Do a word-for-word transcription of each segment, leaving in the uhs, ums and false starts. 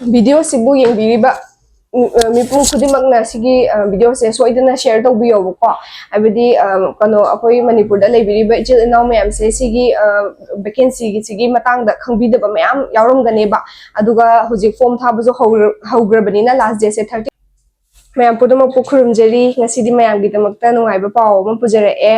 ꯚꯤꯗꯤꯑꯣꯁꯤꯕꯨ ꯌꯦꯡꯕꯤꯔꯤꯕ ꯎꯝ, ꯑ, ꯃꯤꯄꯨꯝ ꯈꯨꯗꯤꯡꯃꯛꯅ ꯁꯤꯒꯤ, ꯑ, ꯚꯤꯗꯤꯑꯣꯁꯦ ꯁꯣꯏꯗꯅ ꯁꯤꯌꯔ ꯇꯧꯕꯤꯌꯣꯕꯀꯣ꯫ ꯍꯥꯏꯕꯗꯤ, ꯑ, ꯀꯩꯅꯣ, ꯑꯩꯈꯣꯏ ꯃꯅꯤꯄꯨꯔꯗ ꯂꯩꯕꯤꯔꯤꯕ ꯏꯆꯤꯜ ꯏꯅꯥꯎ ꯃꯌꯥꯝꯁꯦ ꯁꯤꯒꯤ, ꯑ, ꯚꯦꯀꯦꯟꯁꯤꯒꯤ, ꯁꯤꯒꯤ ꯃꯇꯥꯡꯗ ꯈꯪꯕꯤꯗꯕ ꯃꯌꯥꯝ ꯌꯥꯎꯔꯝꯒꯅꯦꯕ꯫ ꯑꯗꯨꯒ ꯍꯧꯖꯤꯛ ꯐꯣꯝ ꯊꯥꯕꯁꯨ ꯍꯧꯔ-, ꯍꯧꯈ꯭ꯔꯕꯅꯤꯅ ꯂꯥꯁ ꯗꯦꯠꯁꯦ ꯊꯥꯔꯇꯤ꯫ ꯃꯌꯥꯝ ꯄꯨꯝꯅꯃꯛꯄꯨ ꯈꯨꯔꯨꯝꯖꯔꯤ꯫ ꯉꯁꯤꯗꯤ ꯃꯌꯥꯝꯒꯤꯗꯃꯛꯇ ꯅꯨꯡꯉꯥꯏꯕ ꯄꯥꯎ ꯑꯃ ꯄꯨꯖꯔꯛꯑꯦ꯫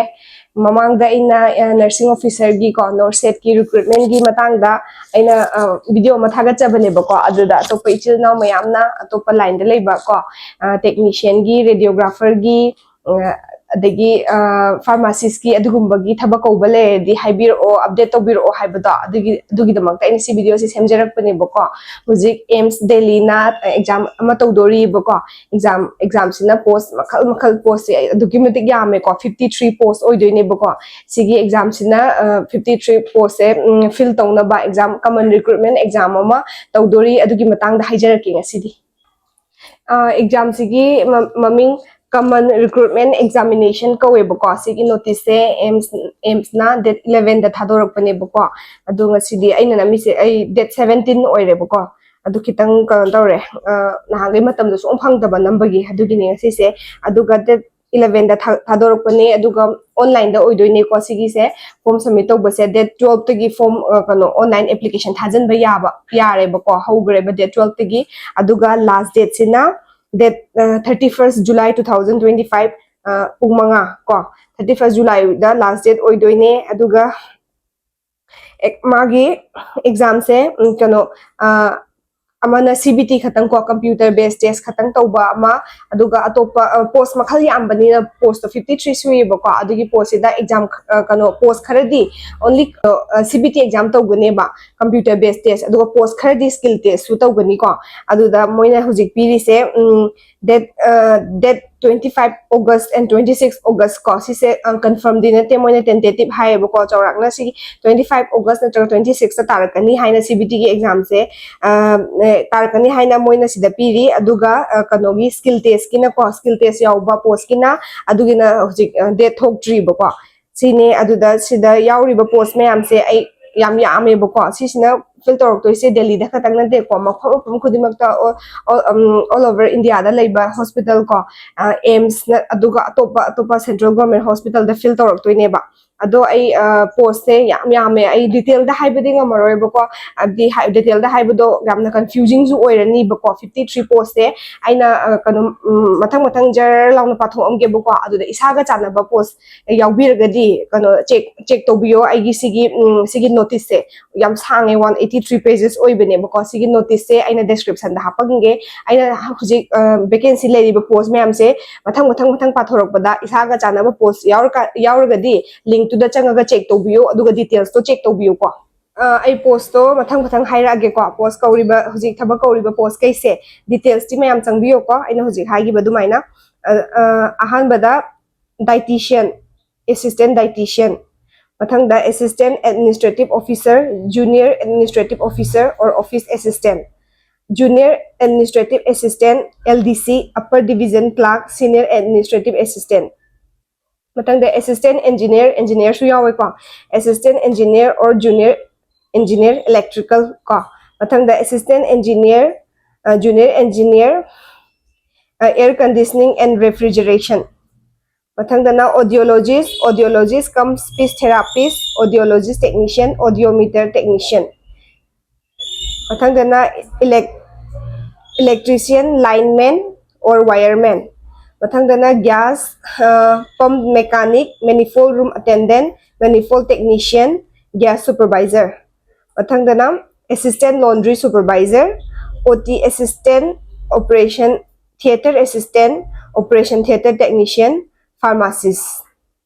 ꯃꯃꯥꯡꯗ ꯑꯩꯅ, ꯑ, ꯅꯔꯁꯤꯡ ꯑꯣꯐꯤꯁꯔꯒꯤꯀꯣ, ꯅꯣꯔꯁꯦꯠꯀꯤ ꯔꯤꯀ꯭ꯔꯨꯠꯃꯦꯟꯒꯤ ꯃꯇꯥꯡꯗ ꯑꯩꯅ, ꯑ, ꯚꯤꯗꯤꯑꯣ ꯑꯃ ꯊꯥꯒꯠꯆꯕꯅꯦꯕꯀꯣ꯫ ꯑꯗꯨꯗ ꯑꯇꯣꯞꯄ ꯏꯆꯤꯜ ꯏꯅꯥꯎ ꯃꯌꯥꯝꯅ ꯑꯇꯣꯞꯄ ꯂꯥꯏꯟꯗ ꯂꯩꯕ ꯀꯣ, ꯑ, ꯇꯦꯛꯅꯤꯁꯤꯌꯟꯒꯤ, ꯔꯦꯗꯤꯑꯣꯒ꯭ꯔꯥꯐꯔꯒꯤ, ꯑ, ꯑꯗꯒꯤ, ꯑ, ꯐꯥꯔꯃꯥꯁꯤꯁꯀꯤ ꯑꯗꯨꯒꯨꯝꯕꯒꯤ ꯊꯕꯛ ꯀꯧꯕ ꯂꯩꯔꯗꯤ ꯍꯥꯏꯕꯤꯔꯛꯑꯣ, ꯑꯞꯗꯦꯠ ꯇꯧꯕꯤꯔꯛꯑꯣ ꯍꯥꯏꯕꯗꯣ, ꯑꯗꯨꯒꯤ, ꯑꯗꯨꯒꯤꯗꯃꯛꯇ ꯑꯩꯅ ꯁꯤ ꯚꯤꯗꯤꯑꯣꯁꯦ ꯁꯦꯝꯖꯔꯛꯄꯅꯦꯕꯀꯣ꯫ ꯍꯧꯖꯤꯛ ꯑꯦꯝꯁ ꯗꯦꯜꯂꯤꯅ ꯑꯦꯛꯖꯥꯝ ꯑꯃ ꯇꯧꯗꯣꯔꯤꯕꯀꯣ꯫ ꯑꯦꯛꯖꯥꯝ, ꯑꯦꯛꯖꯥꯝꯁꯤꯅ ꯄꯣꯁ ꯃꯈꯜ ꯃꯈꯜ, ꯄꯣꯁꯁꯦ ꯑꯗꯨꯛꯀꯤ ꯃꯇꯤꯛ ꯌꯥꯝꯃꯦꯀꯣ, ꯐꯤꯐꯇꯤ ꯊ꯭ꯔꯤ ꯄꯣꯁ ꯑꯣꯏꯗꯣꯏꯅꯦꯕꯀꯣ꯫ ꯁꯤꯒꯤ ꯑꯦꯛꯖꯥꯝꯁꯤꯅ, ꯑ, ꯐꯤꯐꯇꯤ ꯊ꯭ꯔꯤ ꯄꯣꯁꯁꯦ, ꯎꯝ, ꯐꯤꯜ ꯇꯧꯅꯕ ꯑꯦꯛꯖꯥꯝ, ꯀꯃꯟ ꯔꯤꯀ꯭ꯔꯨꯠꯃꯦꯟ ꯑꯦꯛꯖꯥꯝ ꯑꯃ ꯇꯧꯗꯣꯔꯤ꯫ ꯑꯗꯨꯒꯤ ꯃꯇꯥꯡꯗ ꯍꯥꯏꯖꯔꯛꯀꯦ ꯉꯁꯤꯗꯤ꯫ ꯑ, ꯑꯦꯛꯖꯥꯝꯁꯤꯒꯤ ꯃ-, ꯃꯃꯤꯡ ꯀꯃꯟ ꯔꯤꯀ꯭ꯔꯨꯠꯃꯦꯟ ꯑꯦꯛꯖꯥꯃꯤꯅꯦꯁꯟ ꯀꯧꯋꯦꯕꯀꯣ꯫ ꯁꯤꯒꯤ ꯅꯣꯇꯤꯁꯁꯦ ꯑꯦꯝꯁ, ꯑꯦꯝꯁꯅ ꯗꯦꯠ ꯏꯂꯚꯦꯟꯗ ꯊꯥꯗꯣꯔꯛꯄꯅꯦꯕꯀꯣ꯫ ꯑꯗꯣ ꯉꯁꯤꯗꯤ ꯑꯩꯅ ꯅꯝꯃꯤꯁꯦ, ꯑꯩ ꯗꯦꯠ ꯁꯚꯦꯟꯇꯤꯟ ꯑꯣꯏꯔꯦꯕꯀꯣ꯫ ꯑꯗꯨ ꯈꯤꯇꯪ ꯀꯩꯅꯣ ꯇꯧꯔꯦ, ꯑ, ꯅꯍꯥꯟꯈꯩ ꯃꯇꯝꯗꯣ ꯁꯨꯝ ꯐꯪꯗꯕ ꯅꯝꯕꯒꯤ, ꯑꯗꯨꯒꯤꯅꯦ ꯉꯁꯤꯁꯦ꯫ ꯑꯗꯨꯒ ꯗꯦꯠ ꯏꯂꯚꯦꯟꯗ ꯊꯥ-, ꯊꯥꯗꯣꯔꯛꯄꯅꯦ꯫ ꯑꯗꯨꯒ ꯑꯣꯟꯂꯥꯏꯟꯗ ꯑꯣꯏꯗꯣꯏꯅꯦꯀꯣ ꯁꯤꯒꯤꯁꯦ꯫ ꯐꯣꯝ ꯁꯕꯃꯤꯠ ꯇꯧꯕꯁꯦ ꯗꯦꯠ ꯇꯨꯋꯦꯜꯐꯇꯒꯤ ꯐꯣꯝ, ꯑ, ꯀꯩꯅꯣ, ꯑꯣꯟꯂꯥꯏꯟ ꯑꯦꯄ꯭ꯂꯤꯀꯦꯁꯟ ꯊꯥꯖꯤꯟꯕ ꯌꯥꯕ, ꯌꯥꯔꯦꯕꯀꯣ, ꯍꯧꯈ꯭ꯔꯦꯕ ꯗꯦꯠ ꯇꯨꯋꯦꯜꯐꯇꯒꯤ꯫ ꯑꯗꯨꯒ ꯂꯥꯁ ꯗꯦꯠꯁꯤꯅ ꯗꯦꯠ, ꯑ, thirty first July two thousand twenty five, ꯑ, ꯄꯨꯡ ꯃꯉꯥ ꯀꯣ, ꯊꯥꯔꯇꯤ ꯐꯥꯔꯁ ꯖꯨꯂꯥꯏꯗ ꯂꯥꯁ ꯗꯦꯠ ꯑꯣꯏꯗꯣꯏꯅꯦ꯫ ꯑꯗꯨꯒ ꯑꯦ-, ꯃꯥꯒꯤ ꯑꯦꯛꯖꯥꯝꯁꯦ, ꯎꯝ, ꯀꯩꯅꯣ, ꯑ, ꯑꯃꯅ ꯁꯤ ꯕꯤ ꯇꯤ ꯈꯛꯇꯪ ꯀꯣ, ꯀꯝꯄ꯭ꯌꯨꯇꯔ ꯕꯦꯁ ꯇꯦꯁ ꯈꯛꯇꯪ ꯇꯧꯕ ꯑꯃ, ꯑꯗꯨꯒ ꯑꯇꯣꯞꯄ, ꯑ, ꯄꯣꯁ ꯃꯈꯜ ꯌꯥꯝꯕꯅꯤꯅ, ꯄꯣꯁꯇꯣ ꯐꯤꯐꯇꯤ ꯊ꯭ꯔꯤ ꯁꯨꯏꯌꯦꯕꯀꯣ꯫ ꯑꯗꯨꯒꯤ ꯄꯣꯁꯁꯤꯗ ꯑꯦꯛꯖꯥꯝ, ꯑ, ꯀꯩꯅꯣ, ꯄꯣꯁ ꯈꯔꯗꯤ only, uh, C B T exam ꯇꯧꯒꯅꯦꯕ, ꯀꯝꯄ꯭ꯌꯨꯇꯔ ꯕꯦꯁ ꯇꯦꯁ, ꯑꯗꯨꯒ ꯄꯣꯁ ꯈꯔꯗꯤ ꯁ꯭ꯀꯤꯜ ꯇꯦꯁꯁꯨ ꯇꯧꯒꯅꯤꯀꯣ꯫ ꯑꯗꯨꯗ ꯃꯣꯏꯅ ꯍꯧꯖꯤꯛ ꯄꯤꯔꯤꯁꯦ, um, date, uh, date twenty five August and twenty six August ꯀꯣ, ꯁꯤꯁꯦ, ꯑ, ꯀꯟꯐꯥꯔꯝꯗꯤ ꯅꯠꯇꯦ, ꯃꯣꯏꯅ ꯇꯦꯟꯇꯦꯇꯤꯚ ꯍꯥꯏꯌꯦꯕꯀꯣ꯫ ꯆꯥꯎꯔꯥꯛꯅ ꯁꯤꯒꯤ ꯇ꯭ꯋꯦꯟꯇꯤ ꯐꯥꯏꯚ ꯑꯣꯒꯁ ꯅꯠꯇ꯭ꯔꯒ ꯇ꯭ꯋꯦꯟꯇꯤ ꯁꯤꯛꯁꯇ ꯇꯥꯔꯛꯀꯅꯤ ꯍꯥꯏꯅ ꯁꯤ ꯕꯤ ꯇꯤꯒꯤ ꯑꯦꯛꯖꯥꯝꯁꯦ, ꯑ, ꯑꯦ, ꯇꯥꯔꯛꯀꯅꯤ ꯍꯥꯏꯅ ꯃꯣꯏꯅ ꯁꯤꯗ ꯄꯤꯔꯤ꯫ ꯑꯗꯨꯒ, ꯑ, ꯀꯩꯅꯣꯒꯤ ꯁ꯭ꯀꯤꯜ ꯇꯦꯁꯀꯤꯅꯀꯣ, ꯁ꯭ꯀꯤꯜ ꯇꯦꯁ ꯌꯥꯎꯕ ꯄꯣꯁꯀꯤꯅ, ꯑꯗꯨꯒꯤꯅ ꯍꯧꯖꯤꯛ, ꯑ, ꯗꯦꯠ ꯊꯣꯛꯇ꯭ꯔꯤꯕꯀꯣ꯫ ꯁꯤꯅꯦ꯫ ꯑꯗꯨꯗ ꯁꯤꯗ ꯌꯥꯎꯔꯤꯕ ꯄꯣꯁ ꯃꯌꯥꯝꯁꯦ ꯑꯩ ꯌꯥꯝ ꯌꯥꯝꯃꯦꯕꯀꯣ꯫ ꯁꯤꯁꯤꯅ ꯐꯤꯜ ꯇꯧꯔꯛꯇꯣꯏꯁꯦ ꯗꯦꯜꯂꯤꯗ ꯈꯛꯇꯪ ꯅꯠꯇꯦꯀꯣ, ꯃꯐꯝ ꯃꯐꯝ ꯈꯨꯗꯤꯡꯃꯛꯇ all over India ꯗ ꯂꯩꯕ ꯍꯣꯁꯄꯤꯇꯥꯜ ꯀꯣ, ꯑꯦꯝꯁꯅ ꯑꯗꯨꯒ ꯑꯇꯣꯞꯄ ꯑꯇꯣꯞꯄ ꯁꯦꯟꯇ꯭ꯔꯦꯜ ꯒꯣꯔꯃꯦꯟ ꯍꯣꯁꯄꯤꯇꯥꯜꯗ ꯐꯤꯜ ꯇꯧꯔꯛꯇꯣꯏꯅꯦꯕ꯫ ꯑꯗꯣ ꯑꯩ ꯄꯣꯁꯁꯦ ꯌꯥꯝ ꯌꯥꯝꯃꯦ, ꯑꯩ ꯗꯤꯇꯦꯜꯗ ꯍꯥꯏꯕꯗꯤ ꯉꯝꯃꯔꯣꯏꯕꯀꯣ, ꯍꯥꯏꯕꯗꯤ ꯗꯤꯇꯦꯜꯗ ꯍꯥꯏꯕꯗꯣ ꯌꯥꯝꯅ ꯀꯟꯐ꯭ꯌꯨꯖꯤꯡꯁꯨ ꯑꯣꯏꯔꯅꯤꯕꯀꯣ꯫ ꯐꯤꯐꯇꯤ ꯊ꯭ꯔꯤ ꯄꯣꯁꯁꯦ ꯑꯩꯅ ꯀꯩꯅꯣ ꯃꯊꯪ ꯃꯊꯪ ꯖꯔ ꯂꯥꯎꯅ ꯄꯥꯊꯣꯛꯑꯝꯒꯦꯕꯀꯣ꯫ ꯑꯗꯨꯗ ꯏꯁꯥꯒ ꯆꯥꯟꯅꯕ ꯄꯣꯁ ꯌꯥꯎꯕꯤꯔꯒꯗꯤ ꯀꯩꯅꯣ ꯆꯦꯛ ꯆꯦꯛ ꯇꯧꯕꯤꯌꯣ ꯑꯩꯒꯤ ꯁꯤꯒꯤ ꯁꯤꯒꯤ ꯅꯣꯇꯤꯁꯁꯦ꯫ ꯌꯥꯝ ꯁꯥꯡꯉꯦ, ꯋꯥꯟ ꯑꯩꯠꯇꯤ ꯊ꯭ꯔꯤ ꯄꯦꯖꯦꯁ ꯑꯣꯏꯕꯅꯦꯕꯀꯣ꯫ ꯁꯤꯒꯤ ꯅꯣꯇꯤꯁꯁꯦ ꯑꯩꯅ ꯗꯦꯁꯀ꯭ꯔꯤꯞꯁꯟꯗ ꯍꯥꯞꯄꯛꯒꯦ꯫ ꯑꯩꯅ ꯍꯧꯖꯤꯛ ꯚꯦꯀꯦꯟꯁꯤ ꯂꯩꯔꯤꯕ ꯄꯣꯁ ꯃꯌꯥꯝꯁꯦ ꯃꯊꯪ ꯃꯊꯪ ꯃꯊꯪ ꯄꯥꯊꯣꯔꯛꯄꯗ ꯏꯁꯥꯒ ꯆꯥꯟꯅꯕ ꯄꯣꯁ ꯌꯥꯎꯔꯒꯗꯤ ꯂꯤꯡꯛꯇꯨꯗ ꯆꯪꯉꯒ ꯆꯦꯛ ꯇꯧꯕꯤꯌꯣ, ꯑꯗꯨꯒ ꯗꯤꯇꯦꯜꯁꯇꯣ ꯆꯦꯛ ꯇꯧꯕꯤꯌꯨꯀꯣ꯫ ꯑꯩ ꯄꯣꯁꯇꯣ ꯃꯊꯪ ꯃꯊꯪ ꯍꯥꯏꯔꯛꯑꯒꯦꯀꯣ꯫ ꯄꯣꯁ ꯀꯧꯔꯤꯕ, ꯍꯧꯖꯤꯛ ꯊꯕꯛ ꯀꯧꯔꯤꯕ ꯄꯣꯁ ꯀꯩꯁꯦ ꯗꯤꯇꯦꯜꯁꯇꯤ ꯃꯌꯥꯝ ꯆꯪꯕꯤꯌꯨꯀꯣ, ꯑꯩꯅ ꯍꯧꯖꯤꯛ ꯍꯥꯏꯈꯤꯕ ꯑꯗꯨꯃꯥꯏꯅ꯫ ꯑꯍꯥꯟꯕꯗ dietitian, assistant dietitian, ꯃꯊꯪꯗ assistant administrative officer, junior administrative officer or office assistant, junior administrative assistant, L D C, upper division clerk, senior administrative assistant, ꯃꯊꯪꯗ assistant engineer, engineer ꯁꯨ ꯌꯥꯎꯋꯦꯀꯣ, assistant engineer or junior engineer electrical ꯀꯣ, ꯃꯊꯪꯗ assistant engineer, junior engineer, air conditioning and refrigeration, ꯃꯊꯪꯗꯅ audiologist, audiologist cum speech therapist, audiologist technician, audiometer technician, ꯃꯊꯪꯗꯅ electrician, lineman or wireman, ꯃꯊꯪꯗꯅ gas pump mechanic, manifold room attendant, manifold technician, gas supervisor, ꯃꯊꯪꯗꯅ assistant laundry supervisor, O T assistant, operation theater assistant, operation theater technician, pharmacist꯫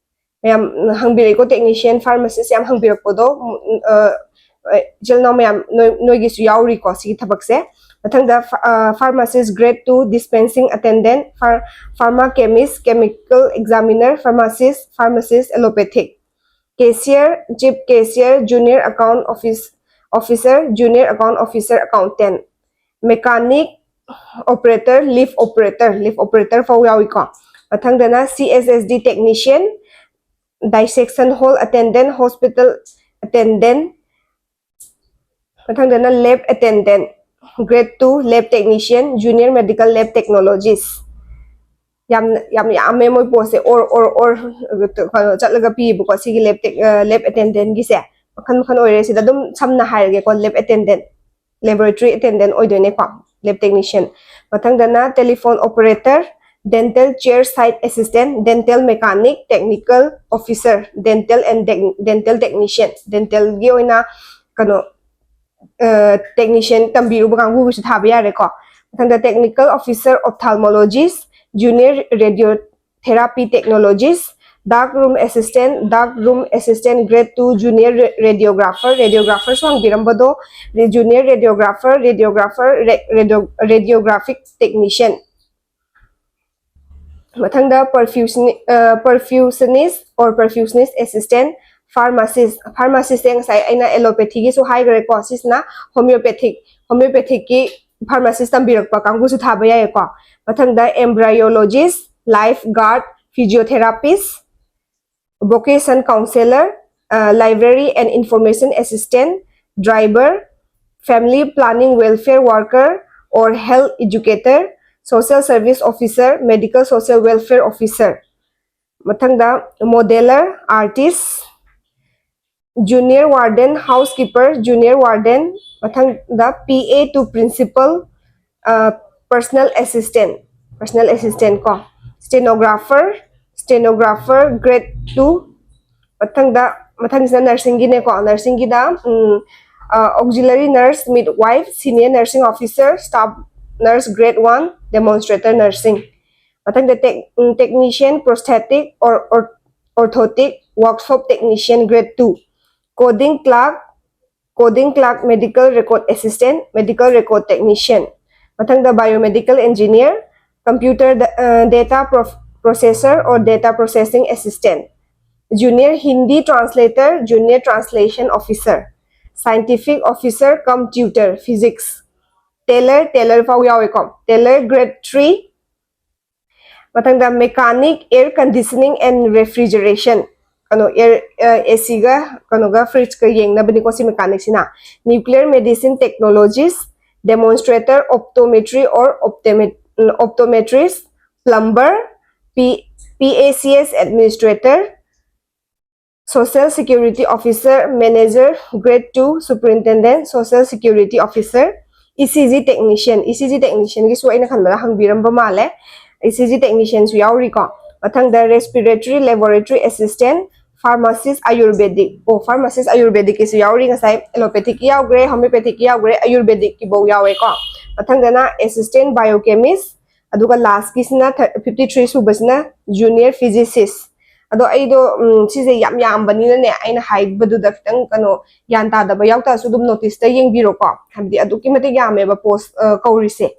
ꯃꯌꯥꯝ ꯍꯪꯕꯤꯔꯛꯏꯀꯣ, technician, pharmacist ꯌꯥꯝ ꯍꯪꯕꯤꯔꯛꯄꯗꯣ, ꯏꯆꯤꯜ ꯏꯅꯥꯎ ꯃꯌꯥꯝ ꯅꯣꯏꯒꯤꯁꯨ ꯌꯥꯎꯔꯤꯀꯣ ꯁꯤꯒꯤ ꯊꯕꯛꯁꯦ꯫ ꯃꯊꯪꯗ pharmacist grade two, dispensing attendant, pharma chemist, chemical examiner, pharmacist, pharmacist allopathic, cashier, chief cashier, junior account office officer, junior account officer, accountant, mechanic, operator, lift operator, lift operator ꯐꯥꯎ ꯌꯥꯎꯏꯀꯣ꯫ ꯃꯊꯪꯗꯅ C S S D technician, dissection hall attendant, hospital attendant, ꯃꯊꯪꯗꯅ lab attendant, grade two lab technician, junior medical lab technologist. ꯌꯥꯝ ꯌꯥꯝ ꯌꯥꯝꯃꯦ ꯃꯣꯏ ꯄꯣꯁꯁꯦ or or or ꯀꯩꯅꯣ ꯆꯠꯂꯒ ꯄꯤꯌꯦꯕꯀꯣ꯫ ꯁꯤꯒꯤ ꯂꯦꯕ ꯂꯦꯕ ꯑꯦꯇꯦꯟꯗꯦꯟꯒꯤꯁꯦ ꯃꯈꯜ ꯃꯈꯜ ꯑꯣꯏꯔꯦ꯫ ꯁꯤꯗ ꯑꯗꯨꯝ ꯁꯝꯅ ꯍꯥꯏꯔꯒꯦꯀꯣ, ꯂꯦꯕ ꯑꯦꯇꯦꯟꯗꯦꯟ, ꯂꯦꯕꯣꯔꯦꯇꯔꯤ ꯑꯦꯇꯦꯟꯗꯦꯟ ꯑꯣꯏꯗꯣꯏꯅꯦꯀꯣ, ꯂꯦꯕ ꯇꯦꯛꯅꯤꯁꯤꯌꯟ꯫ ꯃꯊꯪꯗꯅ telephone operator, dental chair side assistant, dental mechanic, technical officer, dental and dental technician, ꯗꯦꯟꯇꯦꯜꯒꯤ ꯑꯣꯏꯅ ꯀꯩꯅꯣ ꯇꯦꯛꯅꯤꯁꯤꯌꯟ ꯇꯝꯕꯤꯔꯨꯕ ꯀꯥꯡꯕꯨꯒꯤꯁꯨ ꯊꯥꯕ ꯌꯥꯔꯦꯀꯣ꯫ ꯃꯊꯪꯗ technical officer, ophthalmologist, junior radiotherapy technologist, dark room assistant, dark room assistant grade two, junior radiographer, radiographerꯁꯨ ꯍꯪꯕꯤꯔꯝꯕꯗꯣ, junior radiographer, radiographer, radiographic technician꯫ ꯃꯊꯪꯗ perfusionist, perfusionist or perfusionist assistant, pharmacist, pharmacistꯁꯦ ꯉꯁꯥꯏ ꯑꯩꯅ ꯑꯦꯂꯣꯄꯦꯊꯤꯒꯤꯁꯨ ꯍꯥꯏꯈ꯭ꯔꯦꯀꯣ꯫ ꯁꯤꯁꯤꯅ homeopathic, ꯍꯣꯃꯤꯌꯣꯄꯦꯊꯤꯛꯀꯤ pharmacies ꯇꯝꯕꯤꯔꯛꯄ ꯀꯥꯡꯕꯨꯁꯨ ꯊꯥꯕ ꯌꯥꯏꯌꯦꯀꯣ꯫ ꯃꯊꯪꯗ embryologist, life guard, physiotherapist, vocation counsellor, library and information assistant, driver, family planning welfare worker or health educator, social service officer, medical social welfare officer꯫ ꯃꯊꯪꯗ modeller, artist, junior warden, housekeeper, junior warden, ꯃꯊꯪꯗ P A to principal, personal assistant, personal assistant ꯀꯣ, stenographer, stenographer grade two꯫ ꯃꯊꯪꯗ, ꯃꯊꯪꯁꯤꯅ ꯅꯔꯁꯤꯡꯒꯤꯅꯦꯀꯣ꯫ ꯅꯔꯁꯤꯡꯒꯤꯗ auxiliary nurse, midwife, senior nursing officer, staff nurse grade one, demonstrator nursing꯫ ꯃꯊꯪꯗ technician, prosthetic or orthotic workshop technician grade two, coding clerk, coding clerk, medical record assistant, medical record technician꯫ ꯃꯊꯪꯗ biomedical engineer, computer data processor or data processing assistant, junior Hindi translator, junior translation officer, scientific officer cum tutor, physics, tailor, tailor ꯐꯥꯎ ꯌꯥꯎꯋꯦꯀꯣ, tailor grade three꯫ ꯃꯊꯪꯗ mechanic, air conditioning and refrigeration, ꯀꯩꯅꯣ, air, ꯑꯦ ꯁꯤꯒ ꯀꯩꯅꯣꯒ ꯐ꯭ꯔꯤꯖꯀ ꯌꯦꯡꯅꯕꯅꯤꯀꯣ ꯁꯤ ꯃꯦꯀꯥꯅꯤꯛꯁꯤꯅ. Nuclear medicine technologist, demonstrator, optometry or optomet- optometrist, plumber, P, PACS administrator, social security officer, manager, grade two, superintendent, social security officer, ECG technician. ECG technicianꯒꯤꯁꯨ ꯑꯩꯅ ꯈꯟꯕꯗ ꯍꯪꯕꯤꯔꯝꯕ ꯃꯥꯜꯂꯦ. ECG technicianꯁꯨ ꯌꯥꯎꯔꯤꯀꯣ. ꯃꯊꯪꯗ respiratory laboratory assistant, pharmacist, ayurvedic. ꯑꯣ, pharmacist, ayurvedicꯀꯤꯁꯨ ꯌꯥꯎꯔꯤ. ꯉꯁꯥꯏ allopathic ꯌꯥꯎꯈ꯭ꯔꯦ, homeopathic ꯌꯥꯎꯈ꯭ꯔꯦ, ayurvedicꯀꯤꯐꯧ ꯌꯥꯎꯋꯦꯀꯣ. ꯃꯊꯪꯗꯅ assistant biochemist, ꯑꯗꯨꯒ lastꯀꯤꯁꯤꯅ ꯐꯤꯐꯇꯤ ꯊ꯭ꯔꯤ ꯁꯨꯕꯁꯤꯅ junior physicist. ꯑꯗꯣ ꯑꯩꯗꯣ, ꯎꯝ, ꯁꯤꯁꯦ ꯌꯥꯝ ꯌꯥꯝꯕꯅꯤꯅꯅꯦ, ꯑꯩꯅ ꯍꯥꯏꯕꯗꯨꯗ ꯈꯤꯇꯪ, ꯀꯩꯅꯣ, ꯒ꯭ꯌꯥꯟ ꯇꯥꯗꯕ ꯌꯥꯎ ꯇꯥꯔꯁꯨ ꯑꯗꯨꯝ noticeꯇ ꯌꯦꯡꯕꯤꯔꯣꯀꯣ. ꯍꯥꯏꯕꯗꯤ ꯑꯗꯨꯛꯀꯤ ꯃꯇꯤꯛ ꯌꯥꯝꯃꯦꯕ post, ꯑ, ꯀꯧꯔꯤꯁꯦ.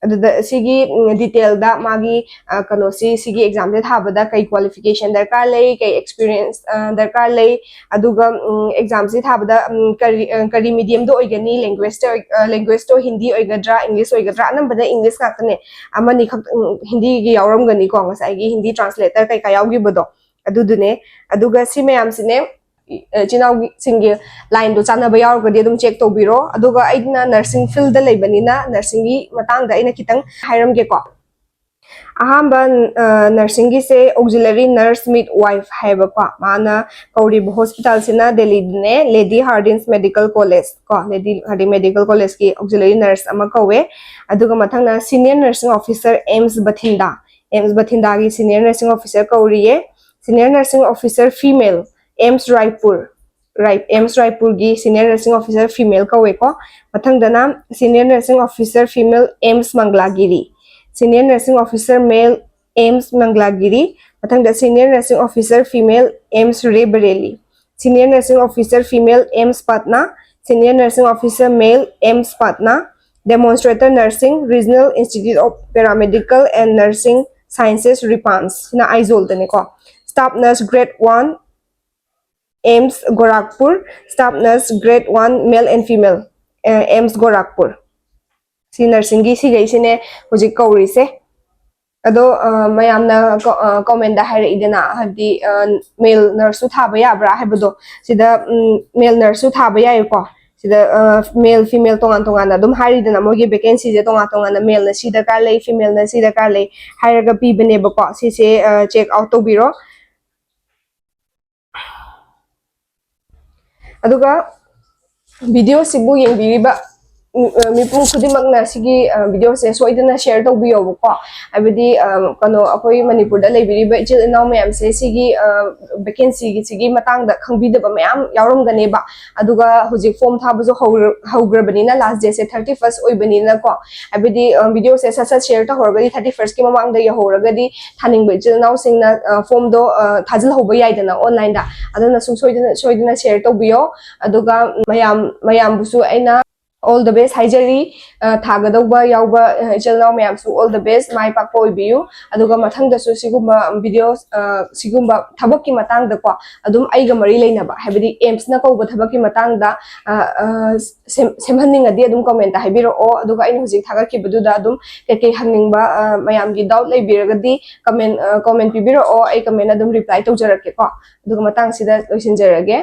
ꯑꯗꯨꯗ ꯁꯤꯒꯤ, ꯎꯝ, detailꯗ ꯃꯥꯒꯤ, ꯑ, ꯀꯩꯅꯣꯁꯤ, ꯁꯤꯒꯤ examꯁꯦ ꯊꯥꯕꯗ ꯀꯩ qualification ꯗꯔꯀꯥꯔ ꯂꯩ, ꯀꯩ experience, ꯑ, ꯗꯔꯀꯥꯔ ꯂꯩ, ꯑꯗꯨꯒ, ꯎꯝ, examꯁꯤ ꯊꯥꯕꯗ, ꯎꯝ, ꯀꯔꯤ, ꯑ, ꯀꯔꯤ mediumꯗ ꯑꯣꯏꯒꯅꯤ, languageꯇ ꯑꯣꯏ-, ꯑ, languageꯇꯣ ꯍꯤꯟꯗꯤ ꯑꯣꯏꯒꯗ꯭ꯔꯥ, English ꯑꯣꯏꯒꯗ꯭ꯔꯥ? ꯑꯅꯝꯕꯅ English ꯉꯥꯛꯇꯅꯦ, ꯑꯃꯅꯤ ꯈꯛ, ꯎꯝ, ꯍꯤꯟꯗꯤꯒꯤ ꯌꯥꯎꯔꯝꯒꯅꯤꯀꯣ, ꯉꯁꯥꯏꯒꯤ ꯍꯤꯟꯗꯤ translator ꯀꯩꯀꯥ ꯌꯥꯎꯈꯤꯕꯗꯣ ꯑꯗꯨꯗꯨꯅꯦ. ꯑꯗꯨꯒ ꯁꯤ ꯃꯌꯥꯝꯁꯤꯅꯦ, ꯏ-, ꯏꯆꯤꯟ ꯏꯅꯥꯎꯁꯤꯡꯒꯤ lineꯗꯣ ꯆꯥꯟꯅꯕ ꯌꯥꯎꯔꯒꯗꯤ ꯑꯗꯨꯝ check ꯇꯧꯕꯤꯔꯣ. ꯑꯗꯨꯒ ꯑꯩꯅ nursing fieldꯗ ꯂꯩꯕꯅꯤꯅ nursingꯒꯤ ꯃꯇꯥꯡꯗ ꯑꯩꯅ ꯈꯤꯇꯪ ꯍꯥꯏꯔꯝꯒꯦꯀꯣ. ꯑꯍꯥꯟꯕ, ꯑ, nursingꯒꯤꯁꯦ auxiliary nurse midwife ꯍꯥꯏꯕꯀꯣ, ꯃꯥꯅ ꯀꯧꯔꯤꯕ hospitalꯁꯤꯅ ꯗꯦꯜꯂꯤꯗꯅꯦ, Lady Hardinge Medical College ꯀꯣ, Lady Hardinge Medical Collegeꯀꯤ auxiliary nurse ꯑꯃ ꯀꯧꯋꯦ. ꯑꯗꯨꯒ ꯃꯊꯪꯅ senior nursing officer, AIIMS Bathinda, AIIMS Bathindaꯒꯤ senior nursing officer ꯀꯧꯔꯤꯌꯦ. Senior nursing officer female, AIIMS Raipur, ꯔꯥꯏ-, AIIMS Raipurꯒꯤ senior nursing officer female ꯀꯧꯋꯦꯀꯣ. ꯃꯊꯪꯗꯅ senior nursing officer female, AIIMS Mangalagiri, senior nursing officer male, AIIMS Mangalagiri. ꯃꯊꯪꯗ senior nursing officer female, AIIMS Raebareli, senior nursing officer female, AIIMS Patna, senior nursing officer male, AIIMS Patna. Demonstrator nursing, Regional Institute of Paramedical and Nursing Sciences, RIPANS, ꯁꯤꯅ ꯑꯥꯏꯖꯣꯜꯗꯅꯦꯀꯣ. Staff nurse grade one, AIIMS Gorakhpur, staff nurse grade one, male and female, ꯑ, AIIMS Gorakhpur. ꯁꯤ nursingꯒꯤ ꯁꯤꯈꯩꯁꯤꯅꯦ ꯍꯧꯖꯤꯛ ꯀꯧꯔꯤꯁꯦ. ꯑꯗꯣ ꯃꯌꯥꯝꯅ ꯀꯣꯃꯦꯟꯗ ꯍꯥꯏꯔꯛꯏꯗꯅ, ꯍꯥꯏꯕꯗꯤ ꯃꯦꯜ ꯅꯔꯁꯁꯨ ꯊꯥꯕ ꯌꯥꯕ꯭ꯔꯥ ꯍꯥꯏꯕꯗꯣ꯫ ꯁꯤꯗ ꯃꯦꯜ ꯅꯔꯁꯁꯨ ꯊꯥꯕ ꯌꯥꯏꯀꯣ꯫ ꯁꯤꯗ ꯃꯦꯜ ꯐꯤꯃꯦꯜ ꯇꯣꯉꯥꯟ ꯇꯣꯉꯥꯟꯅ ꯑꯗꯨꯝ ꯍꯥꯏꯔꯤꯗꯅ, ꯃꯣꯏꯒꯤ ꯚꯦꯀꯦꯟꯁꯤꯁꯦ ꯇꯣꯉꯥꯟ ꯇꯣꯉꯥꯟꯅ, ꯃꯦꯜꯅ ꯁꯤ ꯗꯔꯀꯥꯔ ꯂꯩ, ꯐꯤꯃꯦꯜꯅ ꯁꯤ ꯗꯔꯀꯥꯔ ꯂꯩ ꯍꯥꯏꯔꯒ ꯄꯤꯕꯅꯦꯕꯀꯣ꯫ ꯁꯤꯁꯦ ꯆꯦꯛ ꯑꯥꯎꯠ ꯇꯧꯕꯤꯔꯣ꯫ ꯑꯗꯨꯒ ꯚꯤꯗꯤꯑꯣꯁꯤꯕꯨ ꯌꯦꯡꯕꯤꯔꯤꯕ ꯃꯤꯄꯨꯝ ꯈꯨꯗꯤꯡꯃꯛꯅ ꯁꯤꯒꯤ ꯚꯤꯗꯤꯑꯣꯁꯦ ꯁꯣꯏꯗꯅ ꯁꯤꯌꯔ ꯇꯧꯕꯤꯌꯣꯕꯀꯣ꯫ ꯍꯥꯏꯕꯗꯤ ꯀꯩꯅꯣ, ꯑꯩꯈꯣꯏ ꯃꯅꯤꯄꯨꯔꯗ ꯂꯩꯕꯤꯔꯤꯕ ꯏꯆꯤꯜ ꯏꯅꯥꯎ ꯃꯌꯥꯝꯁꯦ ꯁꯤꯒꯤ ꯚꯦꯀꯦꯟꯁꯤꯒꯤꯁꯤꯒꯤ ꯃꯇꯥꯡꯗ ꯈꯪꯕꯤꯗꯕ ꯃꯌꯥꯝ ꯌꯥꯎꯔꯝꯒꯅꯦꯕ꯫ ꯑꯗꯨꯒ ꯍꯧꯖꯤꯛ ꯐꯣꯝ ꯊꯥꯕꯁꯨ ꯍꯧꯈ꯭ꯔꯕꯅꯤꯅ, ꯂꯥꯁ ꯗꯦꯠꯁꯦ ꯊꯥꯔꯇꯤ ꯐꯥꯔꯁ ꯑꯣꯏꯕꯅꯤꯅꯀꯣ꯫ ꯍꯥꯏꯕꯗꯤ ꯚꯤꯗꯤꯑꯣꯁꯦ ꯁꯠ ꯁꯠ ꯁꯤꯌꯔ ꯇꯧꯍꯧꯔꯒꯗꯤ, ꯊꯥꯔꯇꯤ ꯐꯥꯔꯁꯀꯤ ꯃꯃꯥꯡꯗ ꯌꯧꯍꯧꯔꯒꯗꯤ ꯊꯥꯅꯤꯡꯕ ꯏꯆꯤꯜ ꯏꯅꯥꯎꯁꯤꯡꯅ ꯐꯣꯝꯗꯣ ꯊꯥꯖꯤꯜꯍꯧꯕ ꯌꯥꯏꯗꯅ ꯑꯣꯟꯂꯥꯏꯟꯗ꯫ ꯑꯗꯨꯅ ꯁꯨꯡꯁꯣꯏꯗꯅ ꯁꯣꯏꯗꯅ ꯁꯤꯌꯔ ꯇꯧꯕꯤꯌꯣ꯫ ꯑꯗꯨꯒ ꯃꯌꯥꯝ ꯃꯌꯥꯝꯕꯨꯁꯨ ꯑꯩꯅ ꯑꯣꯜ ꯗ ꯕꯦꯁ ꯍꯥꯏꯖꯔꯤ꯫ ꯊꯥꯒꯗꯧꯕ ꯌꯥꯎꯕ ꯏꯆꯤꯜ ꯏꯅꯥꯎ ꯃꯌꯥꯝꯁꯨ ꯑꯣꯜ ꯗ ꯕꯦꯁ, ꯃꯥꯏ ꯄꯥꯛꯄ ꯑꯣꯏꯕꯤꯌꯨ꯫ ꯑꯗꯨꯒ ꯃꯊꯪꯗꯁꯨ ꯁꯤꯒꯨꯝꯕ ꯚꯤꯗꯤꯑꯣ, ꯁꯤꯒꯨꯝꯕ ꯊꯕꯛꯀꯤ ꯃꯇꯥꯡꯗꯀꯣ, ꯑꯗꯨꯝ ꯑꯩꯒ ꯃꯔꯤ ꯂꯩꯅꯕ, ꯍꯥꯏꯕꯗꯤ ꯑꯦꯝꯁꯅ ꯀꯧꯕ ꯊꯕꯛꯀꯤ ꯃꯇꯥꯡꯗ ꯁꯦꯝꯍꯟꯅꯤꯡꯉꯗꯤ ꯑꯗꯨꯝ ꯀꯣꯃꯦꯟꯇ ꯍꯥꯏꯕꯤꯔꯛꯑꯣ꯫ ꯑꯗꯨꯒ ꯑꯩꯅ ꯍꯧꯖꯤꯛ ꯊꯥꯒꯠꯈꯤꯕꯗꯨꯗ ꯑꯗꯨꯝ ꯀꯩꯀꯩ ꯍꯪꯅꯤꯡꯕ, ꯃꯌꯥꯝꯒꯤ ꯗꯥꯎꯠ ꯂꯩꯕꯤꯔꯒꯗꯤ ꯀꯃꯦꯟ ꯀꯣꯃꯦꯟ ꯄꯤꯕꯤꯔꯛꯑꯣ, ꯑꯩ ꯀꯃꯦꯟ ꯑꯗꯨꯝ ꯔꯤꯄ꯭ꯂꯥꯏ ꯇꯧꯖꯔꯛꯀꯦꯀꯣ꯫ ꯑꯗꯨꯒ ꯃꯇꯥꯡꯁꯤꯗ ꯂꯣꯏꯁꯤꯟꯖꯔꯒꯦ꯫